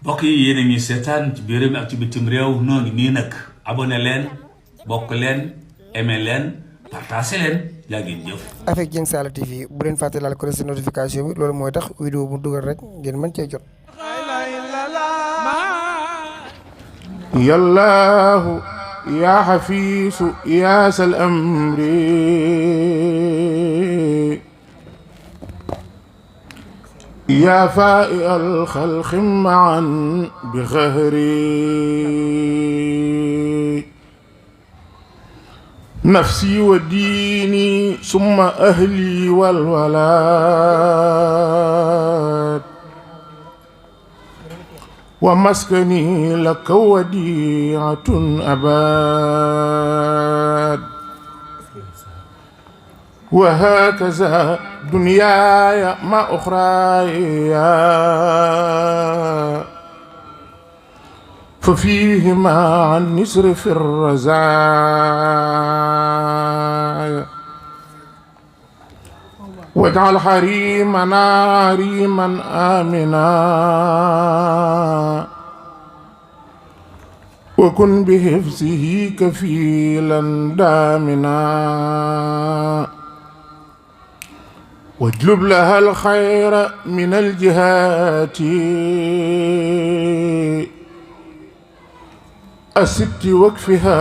mbokk yi yéen a ngi seetaan ci biir réew mi ak ci bitim réew noo ngi nii nag abonné leen bokk leen aimé leen partagé leen jaa ngeen jëf. avec Dieng Saala TV bu leen fàtte laal ko si notification bi loolu mooy tax vidéo bu dugal rek ngeen mën cee jot. yallaahu yaa xafiisu yaa sal amri yaa faa'i alxalqi maan bi xahri nafsi wa diini summa ahli wal walaad wa maskani laka wadiatun abad wa hakaza dunyaaya ma uxraaya fa fihima an nisri fi razaaya waj'al harimana hariman amina wa kun bihifzihi kafilan damina wajlub laha alkhayra min aljihati asitti wakfiha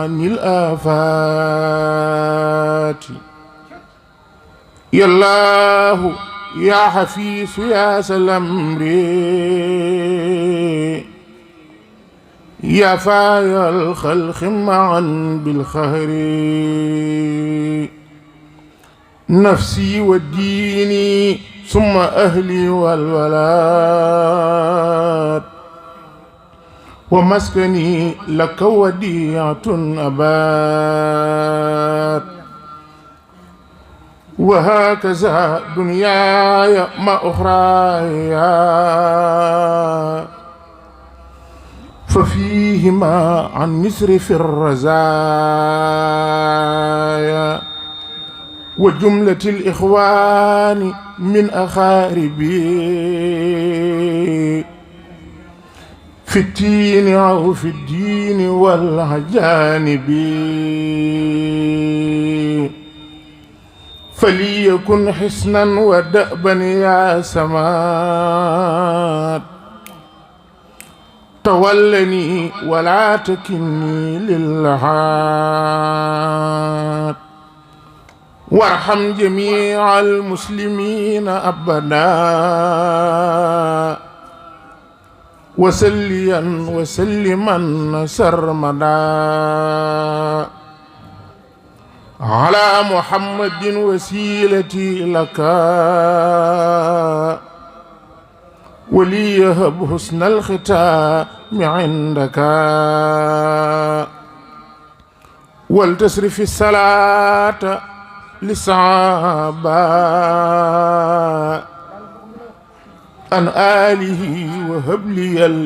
anil afati yallaahu yaa xafiisu yaa salamri yaa faayal xalqi maan bil xahri nafsi wa diini summa ahli wal walaad wa maskani laka wadiatun abad wa hakaza dunyaaya ma uxraaya fa fihima an nisri fi razaaya wa jumlati al-ixwaani min axaaribi fi tiini aw fi diini wal ajaanibi faliyakun xisnan wa da'ban yaa samaad tawallani wala takinni lillahaad warham jamii'al muslimiina abadaa wa salliyan wa salliman sarmadaa alaa muhammadin wasiilati laka waliyahab husnal xitaami indaka wal tasrifi salaata lisaaba an aalihi wa habliyal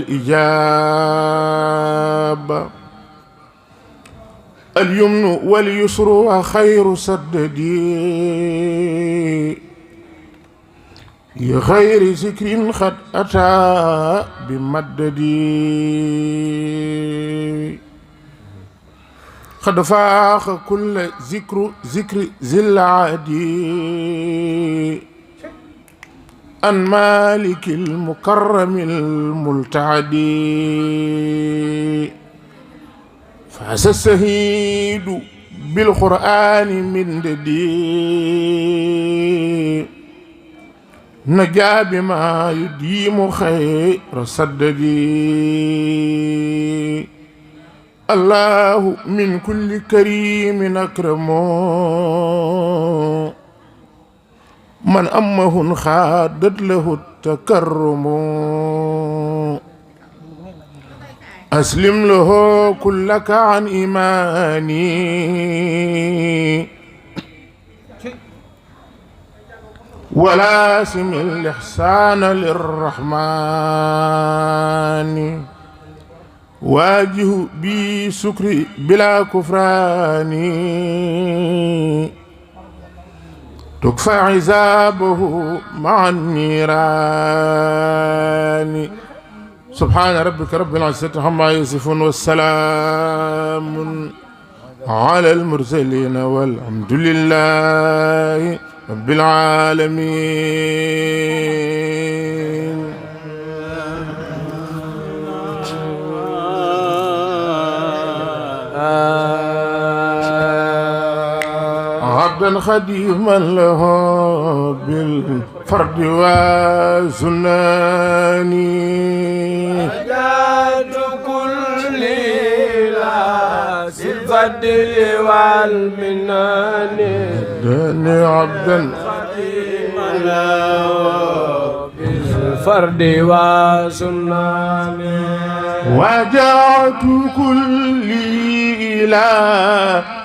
ijaaba alyumnu wal yusru wa xayru saddadi fi xayri zikrin xad ataa bi maddadi xad faaxa kulla zikri zillaadi an maalikil mukarramil multaadi faasa sahiidu bil qur'aani min dadi najaa bimaa yudiimu xayra saddadi allahu min kulli karimin akramo man ammahun xaadat lahu takarrumu aslim lahu kullaka an imani ولازم الإحسان للرحمن واجه بسكري بلا كفران تكفى عذابه مع النيران سبحان ربك رب العزة عما يصفون والسلام على المرسلين والحمد لله رب العالمين. عبدا خديما له بالفرد والسنان حاجات كل لاس الفضل والمنان داني عبدا خديما له بالفرد والسنان وجعت كل إلى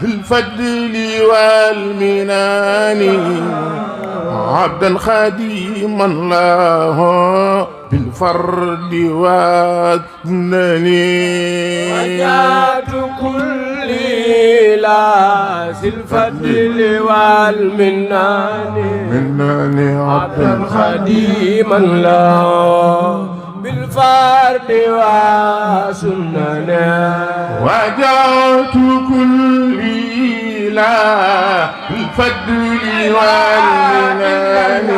الفضل والمنان عبدا خديما له بالفرد والسنان وجعت كل لاس الفضل والمنان منان عبدا خديما له بالفرد والسنن وجعت كل إلى الفضل والمنان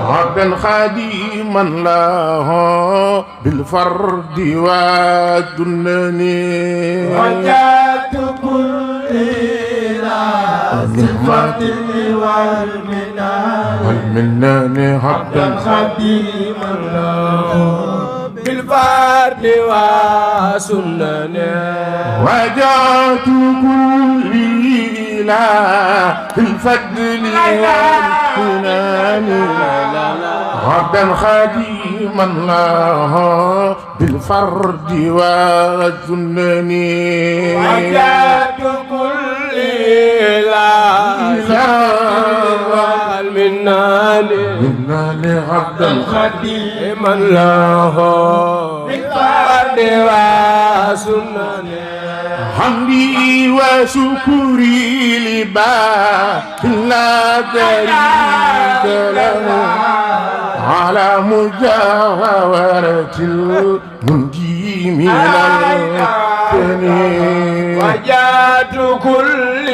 عبدا خديما له بالفرد والسنن وجعت كل الفضل والمنان عبدا خديما له بالفرد والسنن وجعت كل إلى الفضل والمنان عبدا خديما له بالفرد والسنن وجعت كل والمنان منان عبدا خديما له بالفرد والسنن حمدي وشكري لباء لا شريك له على مجاورة المنجي من الكنين وجعت كل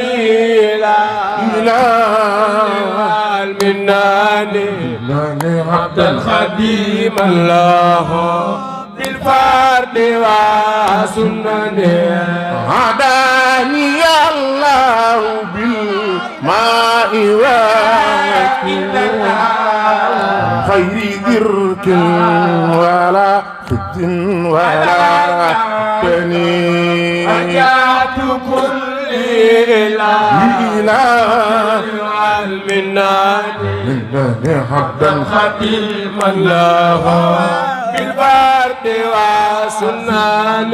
المنان عبدا خديما له بالفرد والسنن هداني الله بالماء والكل خير ذرك ولا خد ولا تنين وجعت كل المنان من حبا خديما له بالفرد والسنن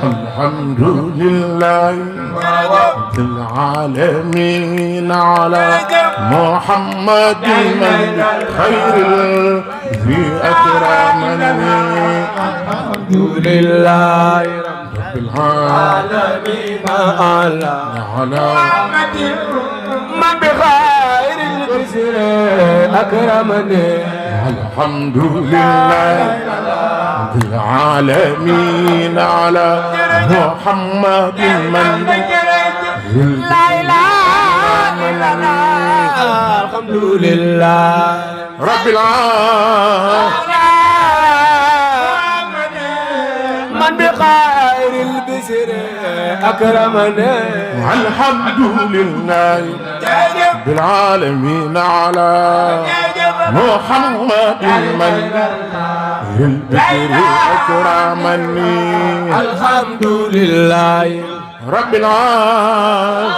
الحمد لله رب العالمين على محمد من خير ذي أكرمني الحمد لله رب العالمين على محمد من بخير البشر أكرمني الحمد لله رب العالمين على محمد من لا إله إلا الله الحمد لله رب العالمين من بخير البشر أكرمني الحمد لله رب العالمين على محمد من البشر أكرمني الحمد لله رب العالمين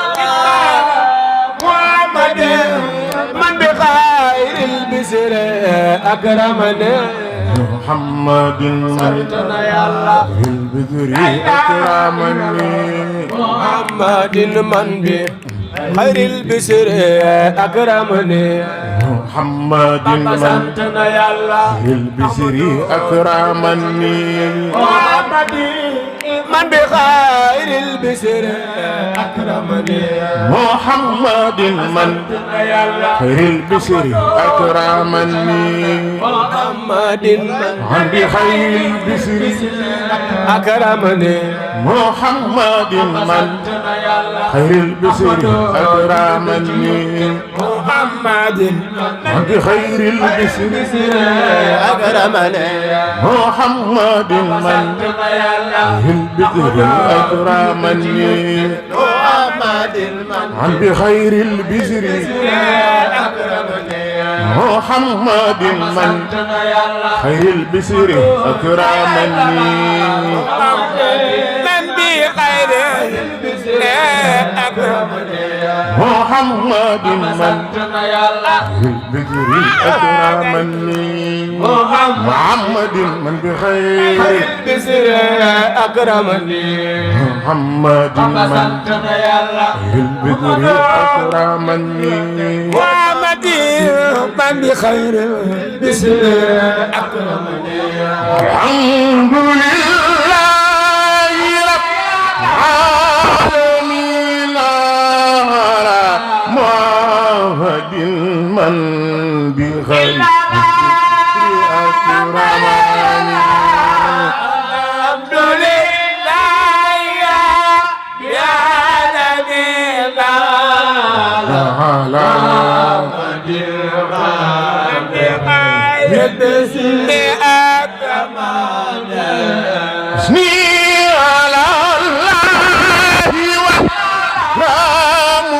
محمد من بخير البشر أكرمني محمد سرتنا يا الله البذر أكرمني محمد من بخير البشر أكرمني محمد من سرتنا يا الله البذر أكرمني محمد من بخير البشر أكرمني محمد من خير البشر أكرمني محمد من بخير البشر أكرمني محمد من خير البشر أكرمني محمد من بخير البشر أكرمني محمد من البدر أكرمني محمد عن بخير البشر محمد من خير البشر أكرمني من بخير البشر أكرمني محمد من البدر أكرمني محمد من بخير البشر أكرمني محمد من البدر أكرمني محمد من بخير البشر أكرمني الحمد لله رب العالمين على محمد من بخير أكرمني الحمد لله يا نبي الله على اسمي على الله وكرم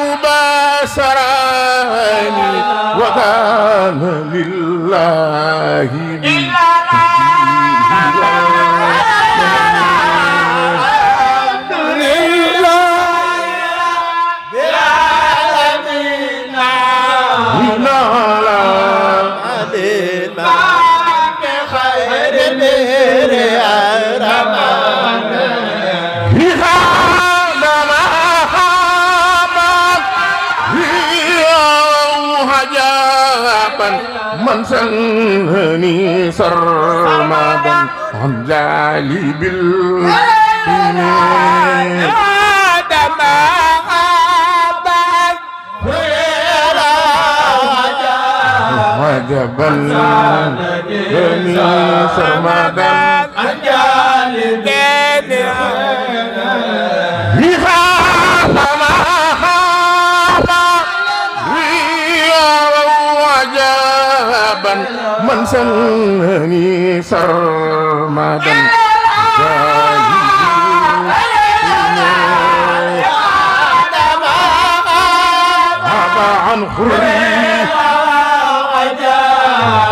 بصراني وكان لله من سنني سرمدا عن جالب الدين عجبا سنني سرمدا عن جالب من سنني سرمدا هذا عن خري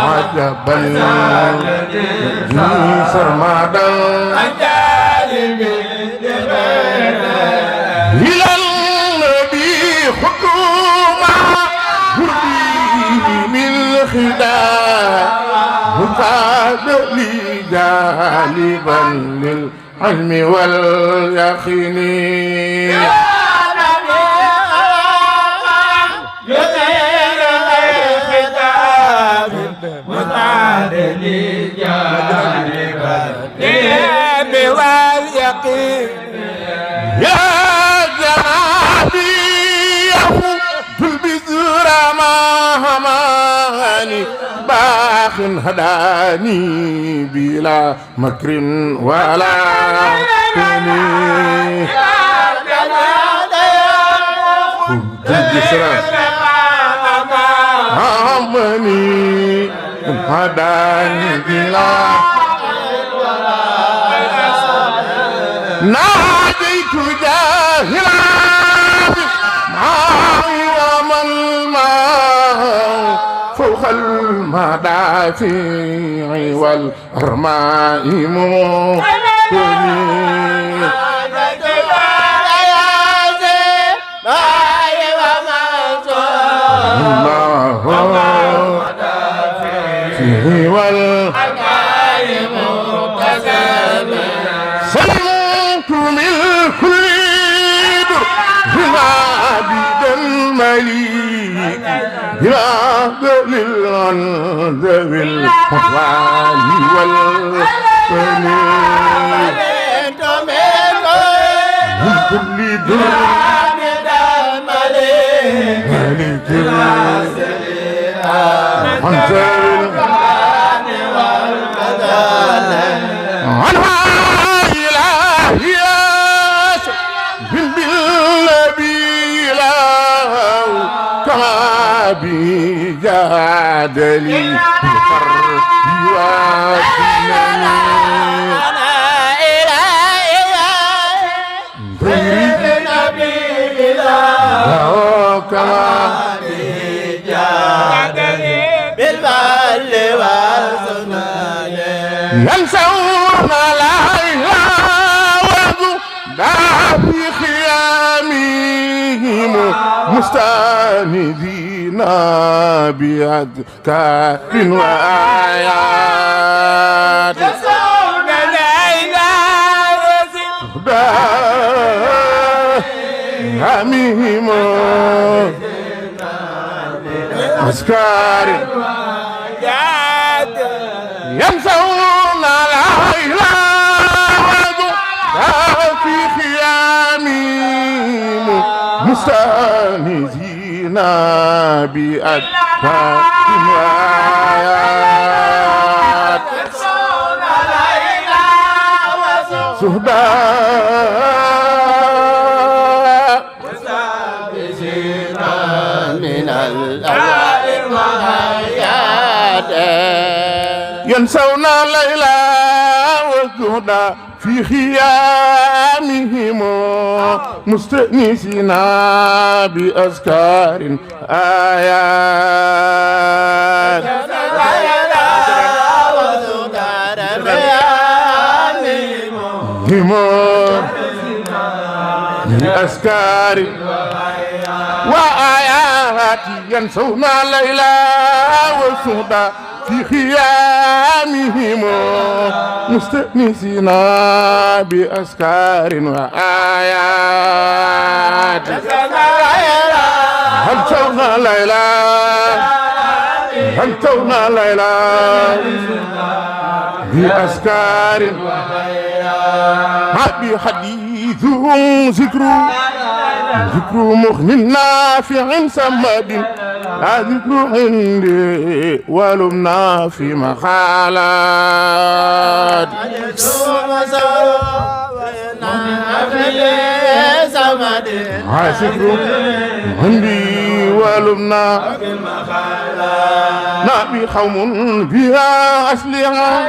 عجبا سرمدا إلى النبي حكومة من خداع مقاد لي جالبا للعلم واليقين مقاد لي جالبا للعلم واليقين يا جنابي في البذر مهماني باخ هداني بلا مكر ولا كني عمني هداني بلا ناديت جاهلا معي ومن معه فوق المدافع والأرماء ممكنين سلمت من كل در عبد المليك بلا للذوي الأطوال والبنين من كل در ملك عنها إلهيات بالنبي له كما بجادلي ينسون لا إله في خيامهم مستندين بأذكار وآيات ينسون لا إله في خيامهم أذكار ينسون لا إله في خيامهم مستندين بأذكار وآيات ينسون لا إله سهداء مستبشرين من الأرواح والحياة ينسون الليلة والزهد في خيامهم مستأنسين بأذكار آيات بأذكار وآيات ينسون الليلة والزهد في خيامهم مستأنسين بأذكار وآيات هل تونا ليلى هل تونا ليلى بأذكار ما بحديثهم ذكر مغن نافع سمد لا ذكر عندي ولمنا في مخالات ذكر عندي ولمنا نبي قوم بها أسلحة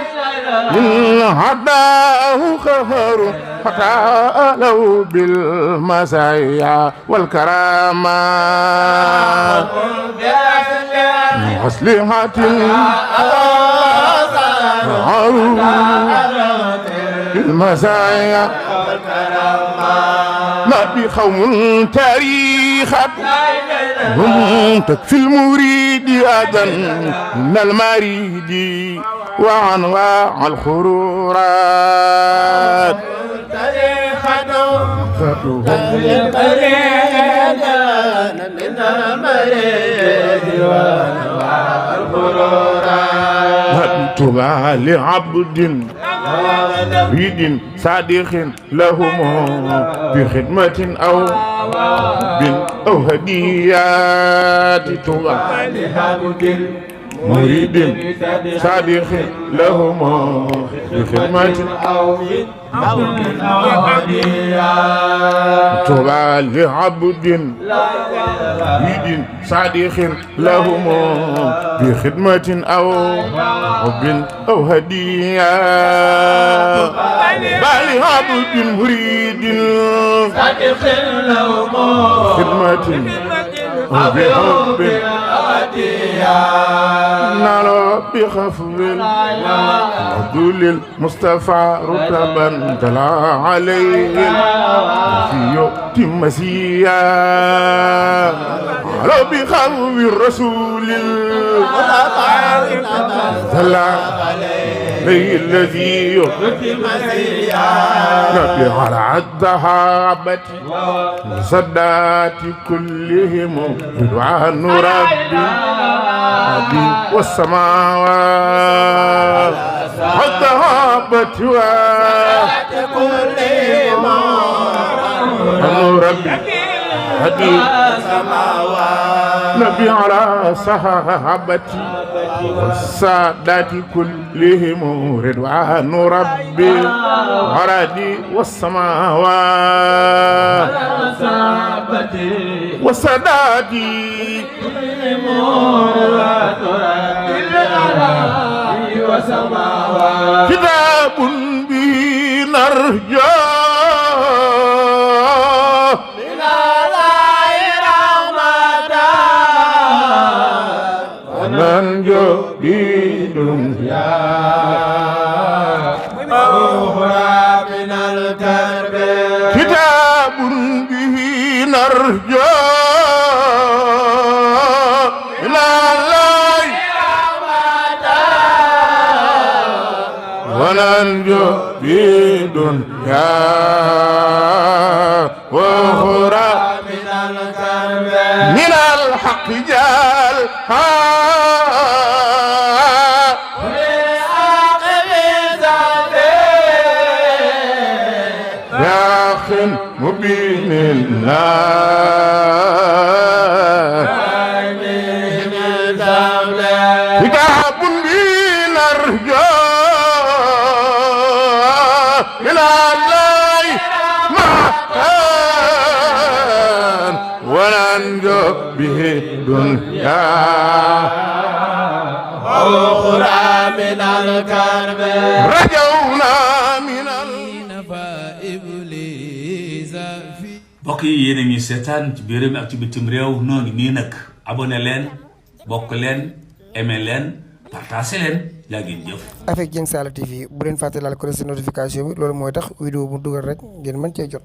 إن عداه خهر فتعالوا بالمزايا والكرامات أسلحة بالمزايا نبي قوم تاريخا هم تكفي المريد أذى من المريد وأنواع الخرورات طبع لعبد مريد صادق لهم بخدمة أو هديات طبع لعبد مريد صادق لهم بخدمة أو هديات طبع لعبد مريد صادق لهم بخدمة أو حب أو هدية بل عبد مريد صادق لهم خدمة أو بحب أو هدية نرى بخفض عدول المصطفى رتبا تلا عليه في يوم مسيا على بخفض الرسول تلا عليه الذي يؤتي مسيا نبي على الذهابة صدات كلهم رضوان ربي والسماوات الذهابة كلهم ربي هدي نبي على صحابتي والسادات كلهم رضوان ربي وردي والسماوات وساداتي كتاب به نرجى من الله رحمة وننجو بدنيا أخرى من الكرب كتاب به نرجى من الله وننجو بدنيا وأخرى من الكرب من الحق جال مبين الله كتاب من الرجاء من الله ما كان وننجو به دنيا أخرى من الكرب رجونا من mbokk yi yéen a ngi seetaan ci biir réew mi ak ci bitim réew noo ngi nii nag abonné leen bokk leen aimé leen partagé leen jaa ngeen jëf. avec Dieng Saala TV bu leen fàtte laal ko si notification bi loolu mooy tax vidéo bu dugal rek ngeen mën cee jot.